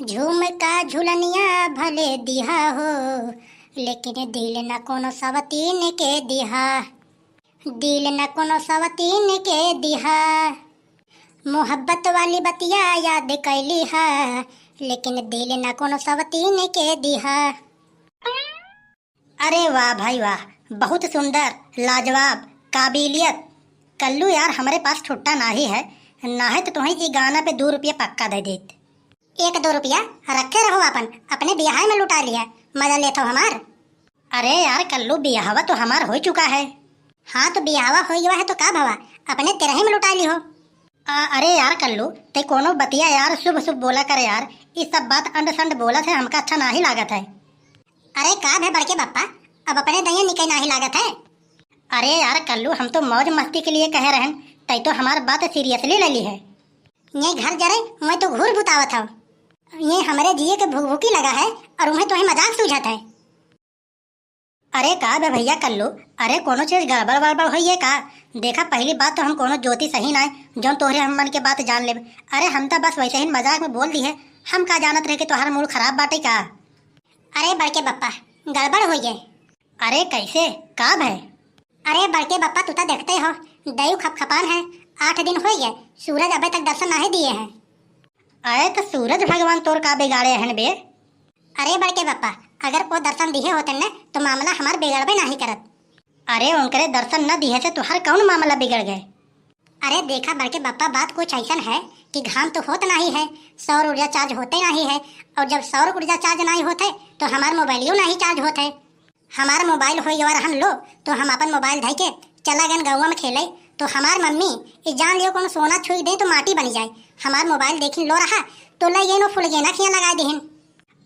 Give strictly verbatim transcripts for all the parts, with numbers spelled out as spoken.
झुमका झुलनिया भले दिहा हो, लेकिन दिल न कोनो सवतीन के दिहा। दिल न कोनो सवतीन के दिहा। मोहब्बत वाली बतिया याद कैली हा, लेकिन दिल न कोनो सवतीन के दिहा। अरे वाह भाई वाह, बहुत सुंदर, लाजवाब, काबिलियत। कल्लू यार, हमरे पास ठुट्टा नाही है, नाहीं तो तुहैं ई गाना पे दो रुपया पक्का दे देत। एक दो रुपया रखे रहो आपन, अपने बियाह में लुटा लिया, मजा लेत हो हमार। अरे यार कल्लू, बियाहवा तो हमार हो चुका है। हाँ तो बियाहवा हो गया है तो का भवा, अपने तेरही में लुटा ली हो। आ, अरे यार कल्लू, ते कोनो बतिया यार शुभ शुभ बोला कर यार, ई सब बात अंड संड बोला से हमका अच्छा नाही लागत है। अरे का भे बड़के बप्पा, अब अपने दइया निके नाही लागत है। अरे यार कल्लू, हम तो मौज मस्ती के लिए कहे रहन, तै तो हमार बात seriously ले ली है। ये घर जरे, मैं तो घूर बुतावत हव। ये हमरे जिए के भुकभुकी लगा है और उन्हें तो ही मजाक सूझत है। अरे का बे भैया कल्लू, अरे कोनो चीज गड़बड़ वड़बड़ होई है का? देखा, पहली बात तो हम कोनो ज्योतिष ही नाय, जौन तोहरे हम मन के बात जान लेब। अरे हम तो बस वैसे ही मजाक में बोल दी है, हम का जानत रहे कि तोहार मूड खराब बाटे का? अरे बड़के बप्पा, गड़बड़ होई है। अरे कैसे, का भय? अरे बड़के बप्पा, तू तो देखते हो, दयु खपखपान है, आठ दिन होई गए, सूरज अबे तक दर्शन नाहीं दिए हैं। अरे तो सूरज भगवान तोर का बिगाड़े हन बे? अरे बड़के बप्पा, अगर वो दर्शन दिए होते न तो मामला हमार बिगड़बे नाहीं करत। अरे उनकरे दर्शन न दिए से तोहार कौन मामला बिगड़ गए? अरे देखा बड़के बप्पा, बात कुछ ऐसन है कि घाम तो होत नाहीं है, सौर ऊर्जा charge होते नाहीं है, और जब सौर ऊर्जा charge नाहीं होते तो हमार मोबाइलियो नाहीं charge होते। हमार मोबाइल होई गवा रहन लो, तो हम अपन मोबाइल धइ के चला गन गौवा में खेले, तो हमार मम्मी ई जान लियो कोनो सोना छुई दे तो माटी बनी जाए। हमार मोबाइल देखिन लो रहा, तो लइ गइन वो फुलगेना खिया लगाए दिहिन।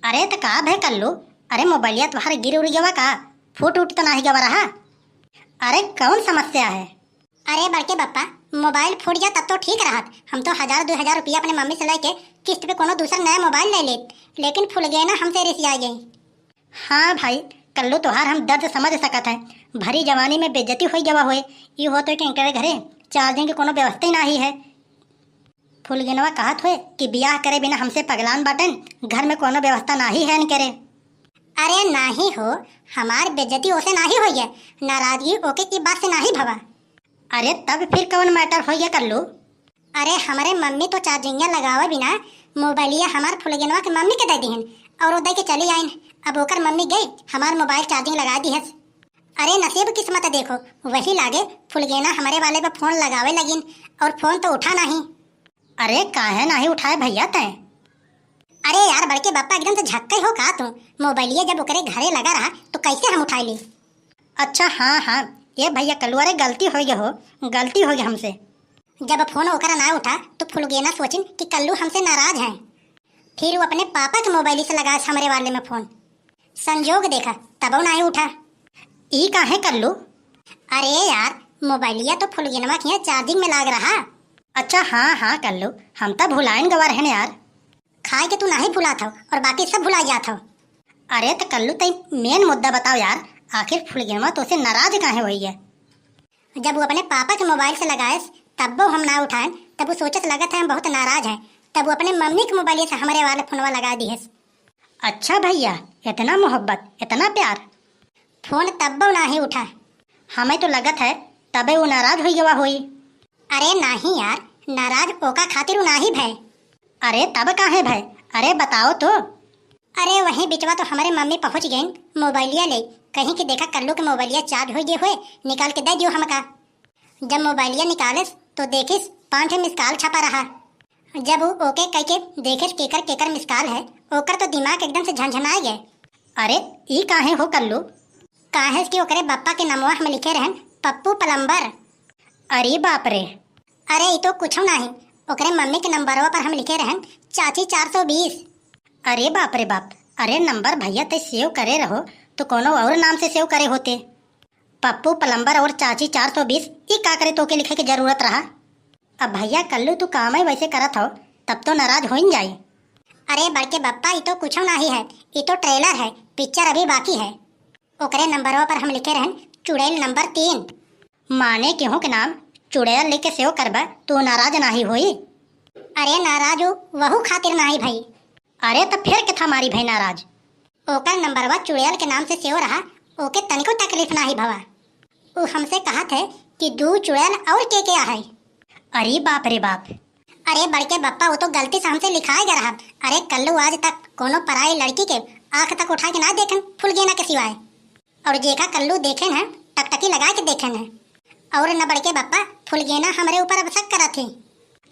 अरे त का भय कल्लू, अरे मोबाइलिया तोहार गिर उड़ गवा का, फूट उट त नाही गवा रहा? अरे कौन समस्या है? अरे बड़के बप्पा, मोबाइल फूट जा तब तो ठीक रहत, हम तो हजार दो हजार रुपया अपने मम्मी से लेके किस्त पे कोनो दूसर नया मोबाइल ले लेत, लेकिन फुलगेना हमसे रिसिया गई। हाँ भाई, कल्लू तोहार हम दर्द समझ सकत है। भरी जवानी में बेइज्जती होई गवा होए, ई होत होए कि इनकरे घरे charging के कोनो व्यवस्था ही नाही है। फुलगेनवा कहत होए कि बियाह करे बिना हमसे पगलान बाटन, घर में कोनो व्यवस्था नाही है इनकरे। अरे नाही हो, हमार बेइज्जती ओसे नाही होई है, नाराजगी ओके ई बात से नाही भवा। अरे तब फिर कौन matter होई है कल्लू? अरे हमरे मम्मी तो charging लगावे बिना मोबाइलिया हमार फुलगेनवा के मम्मी के दे दिहन और वो दे के चली आइन। अब ओकर मम्मी गई, हमार मोबाइल charging लगा दिहस। अरे नसीब किस्मत देखो, वही लागे फुलगेना हमरे वाले पे फोन लगावे लगिन और फोन तो उठा नाही। अरे काहे नाही उठाए भैया तैं? अरे यार बड़के बप्पा एकदम से झक्के हो का तू? मोबाइलिया जब ओकरे घरे लगा रहा तो कैसे हम उठाए ली? अच्छा हाँ हाँ, ये भैया कल्लू, अरे गलती हो गया हो, गलती हो गया हमसे। जब फोन ओकरा ना उठा तो फुलगेना सोचिन कि कल्लू हमसे नाराज है। फिर वो अपने पापा के मोबाइल से लगाए हमरे वाले में फोन। संजोग देखा, तबो नाही उठा। ई काहे कल्लू? अरे यार, मोबाइलिया तो फुलगेनवा के यहाँ charging में लाग रहा। अच्छा हाँ हाँ कल्लू, हम तो भुलाइन गवा रहन यार। खाए के तू नाही भुलात हो और बाकी सब भुला जात हो। अरे त कल्लू तई main मुद्दा बताओ यार, आखिर फुलगेनवा तोसे नाराज काहे होई है? जब वो अपने पापा के मोबाइल से लगाएस तब वो हम ना उठाएन, तब वो सोचत लगत है हम बहुत नाराज हैं, तब वो अपने मम्मी के मोबाइल से हमरे वाले फोनवा लगा दिहस। अच्छा भैया, इतना मोहब्बत, इतना प्यार। फोन तब्बो नाही उठा। हमें तो लगत है तबे वो नाराज होई गवा होई। अरे नाही यार, नाराज ओका खातिर उ नाही भय। अरे तब काहे भय? अरे बताओ तो। अरे वही बिचवा तो हमरे मम्मी पहुँच गईन मोबाइलिया ले, कहीं कि देखा कल्लू के मोबाइलिया charge होई गए होए, निकाल के दे दियो हमका। जब मोबाइलिया निकालेस तो देखिस पाँच ठे miss call छपा रहा। जब उ OK कह के देखेस केकर केकर miss call है, ओकर तो दिमाग एकदम से झनझनाए गए। अरे ई काहे हो कल्लू? काहे कि ओकरे बप्पा के नमवा हम लिखे रहन पप्पू plumber। अरे बाप रे। अरे ई तो कुछ नाही, ओकरे मम्मी के नंबरवा पर हम लिखे रहन चाची चार सौ बीस। अरे बाप रे बाप, अरे नंबर भैया ते save करे रहो तो कोनो और नाम से save करे होते। पप्पू plumber और चाची चार सौ बीस, ई का करे तोके लिखे के जरूरत रहा? अब भैया कल्लू तू कामे वैसे करत हो, तब तो नाराज होइन जाई। अरे बड़के बप्पा, ई तो कुछ नाही है, ई तो trailer है, picture अभी बाकी है। ओकरे नंबरवा पर हम लिखे रहन चुड़ैल नंबर तीन। माने केहू के नाम चुड़ैल लेके save करबा तो नाराज नाही होई? अरे नाराज उ वहू खातिर नाही भई। अरे त फिर के था मारी भई नाराज? ओकर नंबरवा चुड़ैल के नाम से सेव रहा, ओके तनिको तकलीफ नाही भवा। उ हमसे कहत है कि दू चुड़ैल और के के आहे। अरे बाप रे बाप। अरे बड़के बप्पा, वो तो गलती से हमसे लिखाए गया रहा। अरे कल्लू आज तक कोनो पराई लड़की के आंख तक उठा के ना देखन फुलगेना के सिवाय। और जेका कल्लू देखेन है, टकटकी लगा के देखेन है। और न बड़के बप्पा, फुलगेना हमरे ऊपर अब शक करत ही।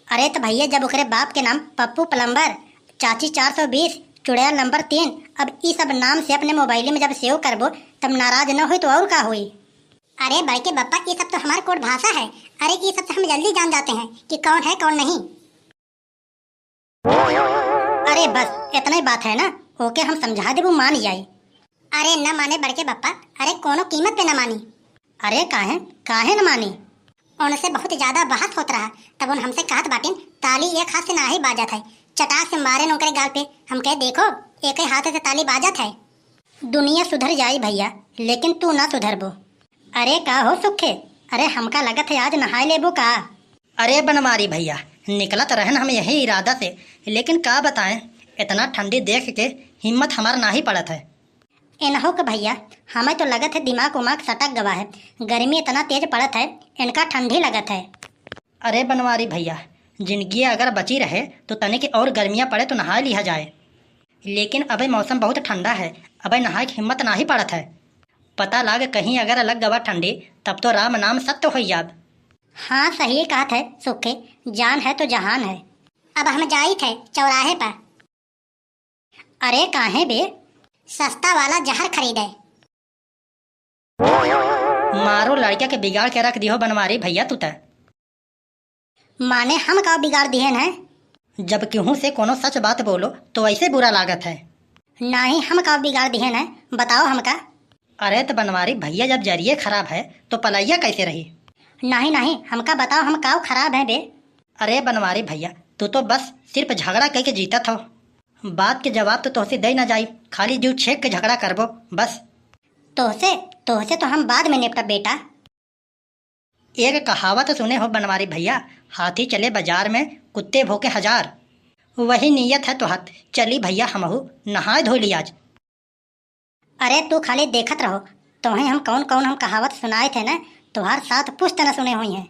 अरे त भैया, जब ओकरे बाप के नाम पप्पू प्लम्बर, चाची चार सौ बीस, चुड़ैल नंबर तीन, अब ई सब नाम से अपने मोबाइल में जब सेव करबो, तब नाराज न होई तो और का होई? अरे बड़के बप्पा, ई सब तो हमार कोड भाषा है। अरे ई सब से हम जल्दी जान जाते हैं कि कौन है कौन नहीं। अरे बस, इतना ही बात है ना, ओके हम समझा देबू, मान जाई। अरे न माने बड़के बप्पा, अरे कोनो कीमत पे न मानी। अरे काहे, काहे न मानी? उनसे बहुत ज्यादा बहस होत रहा, तब उन हमसे कहत बाटिन, ताली एक हाथ से नाही बाजत है। चटाक से मारेन उनकरे गाल पे, हम कहे, देखो, एक ही हाथ से ताली बाजत है। दुनिया सुधर जाई भैया, लेकिन तू ना सुधरबो। अरे का हो सुखे, अरे हमका लगत है आज नहाए लेबो का? अरे बनवारी भैया, निकलत रहन हम यही इरादा से, लेकिन का बताएं, इतना ठंडी देख के हिम्मत हमार नाही पड़त है। एनहु के भैया, हमें तो लगत है दिमाग उमाग सटक गवा है, गर्मी इतना तेज पड़त है, इनका ठंडी लगत है। अरे बनवारी भैया, जिंदगी अगर बची रहे तो तनिक और गर्मियाँ पड़े तो नहा लिहा जाए, लेकिन अबे मौसम बहुत ठंडा है, अबे नहाए के हिम्मत नाही पड़त है। पता लाग कहीं अगर लग गवा ठंडी, तब तो राम नाम सत्य होई जाब। हाँ, सही कहत है सुखे, जान है तो जहान है। अब हम जाइत है चौराहे पर। अरे काहे बे? सस्ता वाला जहर खरीदे। मारो लड़का के बिगाड़ के रख दिहो बनवारी भैया तू त। माने हम का बिगाड़ दिहन है? जब केहू से कोनो सच बात बोलो तो ऐसे बुरा लागत है। नाही, हम का बिगाड़ दिहन है, बताओ हमका। अरे त बनवारी भैया, जब जरिए खराब है तो पलैया कैसे रही? नाही नाही, हमका बताओ हम काव खराब है बे? अरे बनवारी भैया, तू तो बस सिर्फ झगड़ा कइके जीतत हो। बात के जवाब तो तोहसे दे ना जाई, खाली जीव छेक के झगड़ा करबो बस। तोहसे, तोहसे तो हम बाद में निपटब बेटा। एक कहावत सुने हो बनवारी भैया, हाथी चले बाजार में, कुत्ते भोंके हजार। वही नीयत है तोहत। चली भैया, हमहू नहाए धो ली आज। अरे तू खाली देखत रहो, तोहें हम कौन कौन हम कहावत सुनाए थे न, तोहार सात पुश्त न सुने हुई हैं।